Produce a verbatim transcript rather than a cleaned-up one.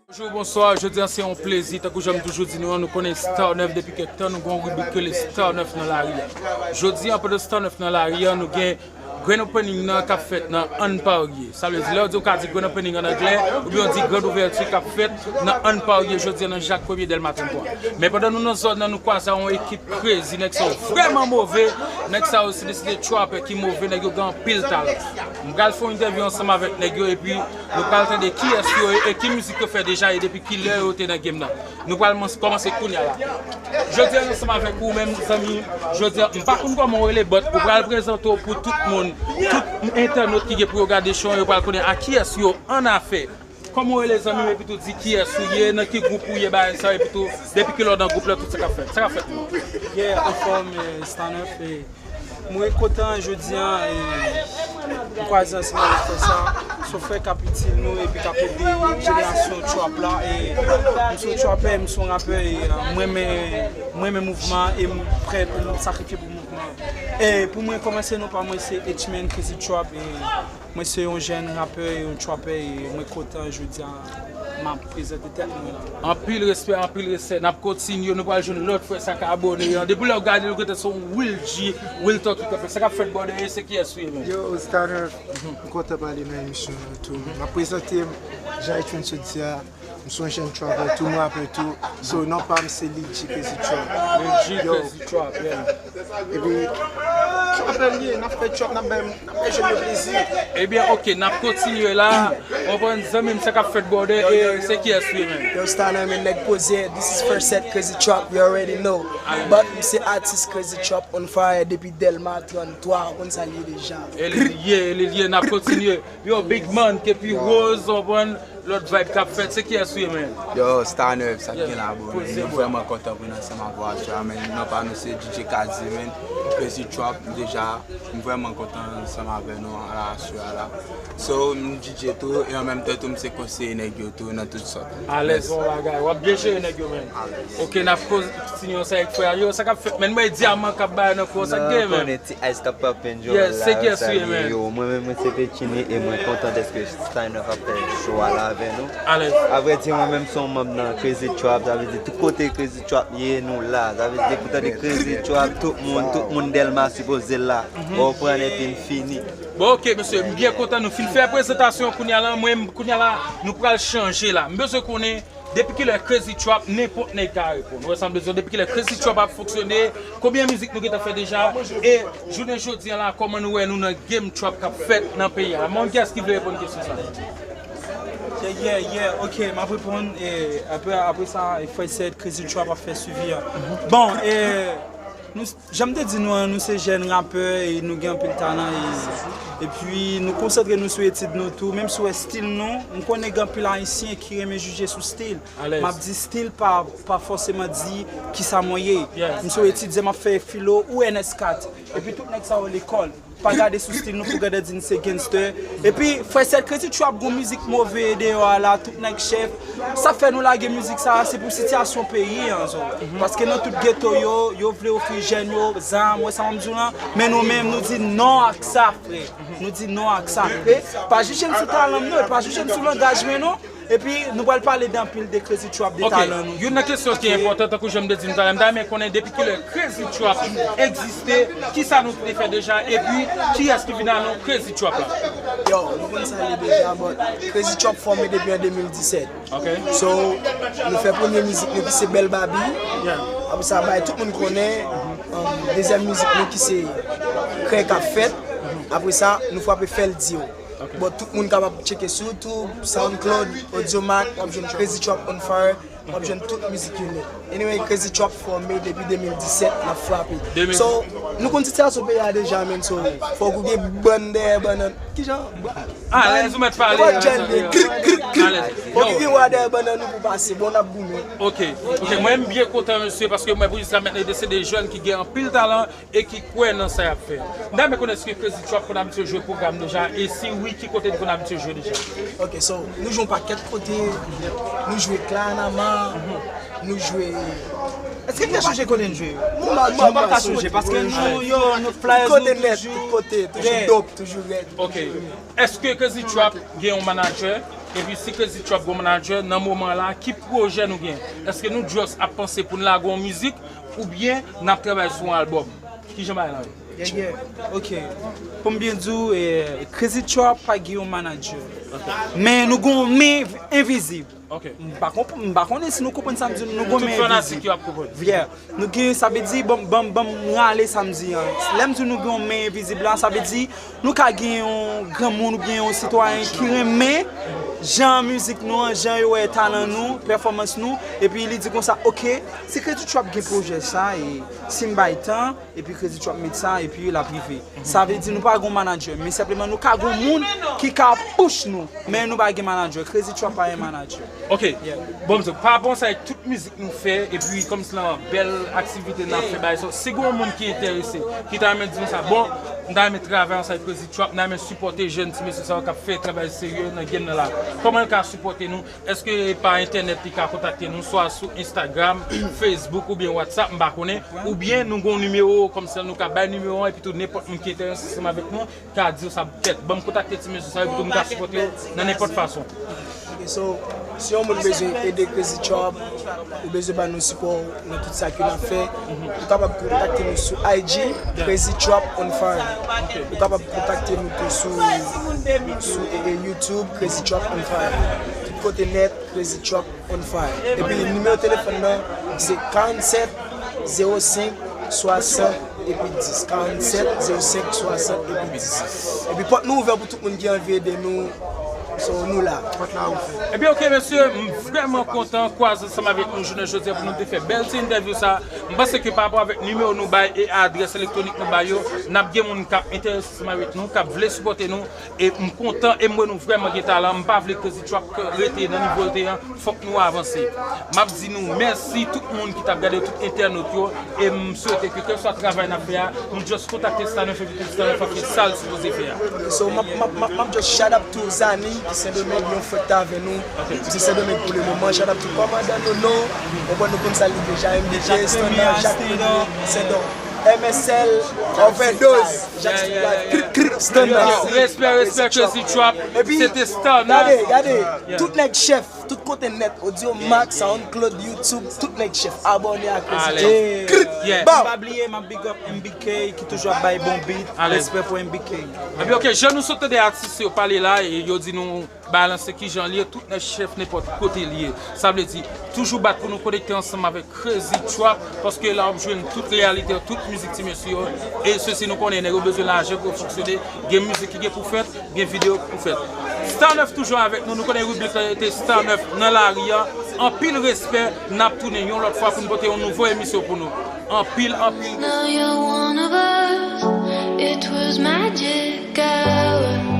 Bonjou, bonswa. Jodi a se yon plezi, tankou jan m toujou di nou an, nou konnen Star nèf depi kèk tan, nou gen yon ribrik rele Star nèf nan lari a. Jodi a, pandan Star nèf nan lari a, nou gen grand opening nan k ap fèt nan Ann Parye. Sa vle di, lè yo di, yo ka di grand opening an anglè, oubyen yo di grand ouvèti k ap fèt nan Ann Parye jodi a nan Jak Premye Dèlma trannntwa. Men pandan nou nan zòn nan, nou kwaze a yon ekip crazy, nèg sa yo vrèman move, nèg sa yo se de, se de trapper ki move, nèg yo gen anpil talan. M pral fè yon entèvyou ansanm avèk nèg yo, epi nou pral tande kiyès yo ye e ki mizik yo fè deja e depi kilè yo te nan game nan. Nou pral mans-, kòmanse kounye a la. Jodi a, ansanm avèk ou menm, zanmi, jodi a, m pa konn kòman w rele, but ou pral prezante w pou tout moun, tout entènot ki gen pou yo gade show an, yo pral konnen a kiyès yo annafè. Kòman w rele, zanmi m, epi tou di kiyès ou ye, nan ki gwoup ou ye, bagay sa, epi tou, depi kilè w nan gwoup la, tout sa k ap fèt. Sa k ap fèt, non? Yeah, anfòm, eh, Star nèf, eh, mwen kontan jodi a, eh, m kwaze ansanm avèk frè sa, se yon frè k ap itil nou epi k ap ede jenerasyon trap la, eh, m se yon trapper, m se yon rapper, eh, mwen renmen, mwen renmen mouvman e m prè pou m sakrifye pou mouvman. Eh, pou mwen, kòmanse non pa mwen se H-Man Crazy Trap, eh, mwen se yon jèn rapè e yon trapper e mwen kontan jodi a m ap prezante tèt mwen la. Anpil respè, anpil respè. N ap kontinye, nou pral jwenn lòt frè sa k abòne an. Depi lè w gade l, ou gentan se yon real G, real talk ki kanpe. Sa k ap fèt, brother, e se kiyès ou ye, menm? Yo, Star nèf, m kontan pale nan emisyon an tou. M ap prezante m, jan H-Man sot di a, m se yon jèn trapper tou, m rapè tou. So, non pa m se Lil G Crazy Trap. Lil G Crazy Trap, yeah. Epi, trapper m ye, n ap fè trap, n ap bay, n ap bay jèn yo plezi. Ebyen, oke, n ap kontinye la. Ou konprann, zanmi m, sa k ap fèt, brother, e se kiyès ou ye, menm? Yo, Star nèf, men nèg poze, this is first set Crazy Trap, you already know. But m se atis Crazy Trap on fire depi Dèlma trannntwa, ou konn sa l ye deja. E li l ye, e li l ye, n ap kontinye. Yo, Big Man, K P Rose, ou konprann, lòt vibe k ap fèt, se kiyès ou ye, menm? Yo, Star nèf, sa k gen la, bro? Poze, bro. M vrèman kontan pou n ansanm avè w aswè a, men non pa nou se D J Kazi, men Crazy Trap, deja, m vrèman kontan ansanm avè nou la aswè a la. So, m D J tou, e an menm tan tou, m se konseye nèg yo tou nan tout sòt. Alèz, bon bagay. W ap byen jere nèg yo, menm. Alèz. Oke, n ap kontinye sa avèk frè a. Yo, sa k ap fèt, menm? M wè dyaman k ap bay nan kò, sa k gen, menm? Ti Ice k ap pèpendyo la, se kiyès ou ye, menm? Yo, mwen menm, mwen se Petchini e mwen kontan dèske Star nèf ap fè show a la avè nou. Alèz. Avrèdi, mwen menm se yon manm nan Crazy Trap, sa vle di tout kote Crazy Trap ye, nou la. Sa vle di depi w tande Crazy Trap, tout moun, tout moun Dèlma sipoze la. Ou konprann, epi n fini. Bon, oke, mesye, m byen kontan nou fin fè prezantasyon kounye a la, mwen, kounye a la, nou pral chanje la. M bezwen konnen depi kilè Crazy Trap, nenpòt nèg ka reponn. Ou wè sa m bezwen, depi kilè Crazy Trap ap fonksyone, konbyen mizik nou gentan fè deja, e jounen jodi a la, kòman nou wè nou nan game trap k ap fèt nan peyi a? Moun, kiyès ki vle reponn kesyon sa? Yeah, yeah, yeah, oke, m ap reponn, e apre, apre sa, e frè Sèd, Crazy Trap ap fè swivi a. Bon, e nou, jan m te di nou an, nou se jèn rapè e nou gen anpil talan e, epi nou konsantre nou sou etid nou tou, menm si w wè stil nou, m konnen gen anpil Ayisyen ki renmen jije sou stil. Alèz. M ap di stil pa, pa fòseman di kisa mwen ye. Yes. M se yon etidyan, m ap fè filo ou N S kat. Epi tout nèg sa yo lekòl. Pa gade sou stil nou pou gade di n se gangster. Epi, frè Sèd, Crazy Trap gon mizik move deyò a la, tout nèg chèf. Sa fè nou lage mizik sa, se pou sitiyasyon peyi an, zo. Paske nan tout geto yo, yo vle ofri jèn yo zam, wè sa m di w lan. Men nou menm, nou di non ak sa, frè. Nou di non ak sa. E pa jije n sou talan m non, e pa jije n sou langaj mwen non. Epi, nou pral pale de anpil de Crazy Trap, de talan nou. Ok, youn nan kesyon ki enpòtan, tankou jan m te di nou talè, m ta renmen konnen depi kilè Crazy Trap egziste, kisa nou te fè deja, epi kiyès ki vin a non Crazy Trap la? Yo, nou konn sa l ye deja, but Crazy Trap fòme depi an de mil disèt. Ok. So, nou fè premye mizik nou ki se Bèl Babi. Yeah. Apre sa, bay tout moun konnen, um, dezyèm mizik nou ki se Krèy k ap fèt. Apre sa, nou frape Fè l di w. Ok. Bon, tout moun kapab tcheke sou YouTube, SoundCloud, Audiomack, w ap jwenn Crazy Trap on Fire, w ap jwenn tout mizik yo net. Anyway, Crazy Trap fòme depi de mil disèt, n ap frape. De mil. So, nou konn sitiyasyon peyi a deja, menn, so, fòk ou gen bann dèyè bann nan. Kijan? Ah, lè ou mèt pale, krik, krik, Alèz. Bon, ki gen wa dèyè bannann nou pou pase, bon, n ap goumen. Ok, ok, mwen m byen kontan, mesye, paske mwen pou jiska mentnan se de jèn ki gen anpil talan e ki kwè nan sa y ap fè. M ta renmen konnen èske Crazy Trap konn abitye jwe pwogram deja, e si wi, ki kote li konn abitye jwe deja? Ok, so, nou jwe yon pakèt kote, nou jwe Clarinama, nou jwe Èske n te sonje kote n jwe? Nou pa ka sonje, paske nou, yo, nou flyers, nou toujou. Kote nèt, tout kote, toujou dope, toujou rèd. Ok. Èske Crazy Trap gen yon manadjè? Epi si Crazy Trap gen yon manadjè, nan moman la, ki pwojè nou gen? Èske nou just ap panse pou n lage yon mizik, oubyen n ap travay sou yon albòm? Kijan bagay la ye? Yeah, yeah. Ok. Pou m byen di w, eh, Crazy Trap pa gen yon manadjè. Men nou gen yon men envizib. Ok. M pa konp-, m pa konnen si nou konprann sa m di nou, nou gen yon men envizib. Tout fanatik yo ap konprann. Yeah. Nou gen, sa vle di, ban m, ban m, ban m rale sa m di an. Lè m di nou gen yon men envizib la, sa vle di nou ka gen yon granmoun oubyen yon sitwayen ki renmen jan mizik nou an, jan yo wè talan nou, pèfòmans nou, epi li di konsa, ok, si Crazy Trap gen pwojè sa, e si m bay tan, epi Crazy Trap met sa, epi l ap rive. Sa vle di nou pa gen manadjè, men senpleman nou ka gen moun ki ka push nou, men nou pa gen manadjè. Crazy Trap pa gen manadjè. Ok. Yeah. Bon, msye, pa rapò sa, tout mizik nou fè, epi kòmsi nan bèl aktivite n ap fè bagay sa, si gen yon moun ki enterese, ki ta renmen di nou sa, bon, m ta renmen travay ansanm ak Crazy Trap, m ta renmen sipòte jèn ti mesye sa yo k ap fè travay serye nan game nan la. Kòman l ka sipòte nou? Èske pa entènèt li ka kontakte nou, swa sou Instagram, Facebook oubyen WhatsApp, m pa konnen, oubyen nou gen yon nimewo, kòmsi nou ka bay nimewo an, epi tou nenpòt moun ki enterese ansanm avèk nou, ka di yo sa, kèt, ban m kontakte ti mesye sa yo, epi tou m ka sipòte yo nan nenpòt fason. Ok, so, si yon moun bezwen ede Crazy Trap, ou bezwen ba nou sipò nan tout sa ke n ap fè, ou kapab kontakte nou sou I G, Crazy Trap on Fire. Ou kapab kontakte nou tou sou, sou, e, e, YouTube, Crazy Trap on Fire. Tout kote nèt, Crazy Trap on Fire. Epi nimewo telefòn nan, se karannsèt zewo senk swasant epi dis. Karannsèt zewo senk swasant epi dis. Epi pòt nou ouvè pou tout moun ki anvi ede nou. So, nou la. Pòt la ouvè. Ebyen, ok, mesye, m vrèman kontan kwaze ansanm avèk nou jounen jodi a pou nou te fè bèl ti entèvyou sa. M panse ke pa rapò avèk nimewo nou bay e adrès elektwonik nou bay yo, n ap gen moun k ap enterese ansanm avèk nou, k ap vle sipòte nou. E m kontan, e m wè nou vrèman gen talan. M pa vle Crazy Trap rete nan nivo l te an. Fòk nou avanse. M ap di nou mèsi tout moun ki t ap gade, tout entènot yo, e m swete ke kèlswa travay n ap fè a, nou just kontakte Star nèf epi tou Star nèf ap fè sa l sipoze fè a. So, m ap, m ap, m ap, m ap just shout out to Zani, ki Sendomeng, yon frè k t avè nou. Se Sendomeng pou le moman. Shout out to kòmandan Nono. Ou konprann, nou konn sa li deja, M B J, Standard, Jacques Premier, Sendon. M S L, Overdose, Jacques Stewart, krik, krik, Standard. Respè, respè, Crazy Trap. Epi, se te Star nèf. Gade, gade, tout nèg chèf, tout kote nèt, Audio Mack, SoundCloud, YouTube, tout nèg chèf, abòne a Crazy Trap. Krik, bam! Pa bliye, m ap big up M B K ki toujou ap bay bon beat. Respè pou M B K. Ebyen, ok, jan nou sot tande atis yo pale la, e yo di nou balanse kijan l ye, tout nèg chèf nenpòt kote l ye. Sa vle di, toujou bat pou nou konekte ansanm avèk Crazy Trap, paske la w ap jwenn tout reyalite, tout mizik ti mesye yo. E sesi nou konnen, nèg yo bezwen lajan pou yo fonksyone. Gen mizik ki gen pou fèt, gen videyo pou fèt. Star nèf toujou avèk nou, nou konnen ribrik la rete Star nèf nan lari a. Anpil respè, n ap tounen yon lòt fwa pou n pote yon nouvo emisyon pou nou. Anpil, anpil respè. Now you're one of us. It was magic hour.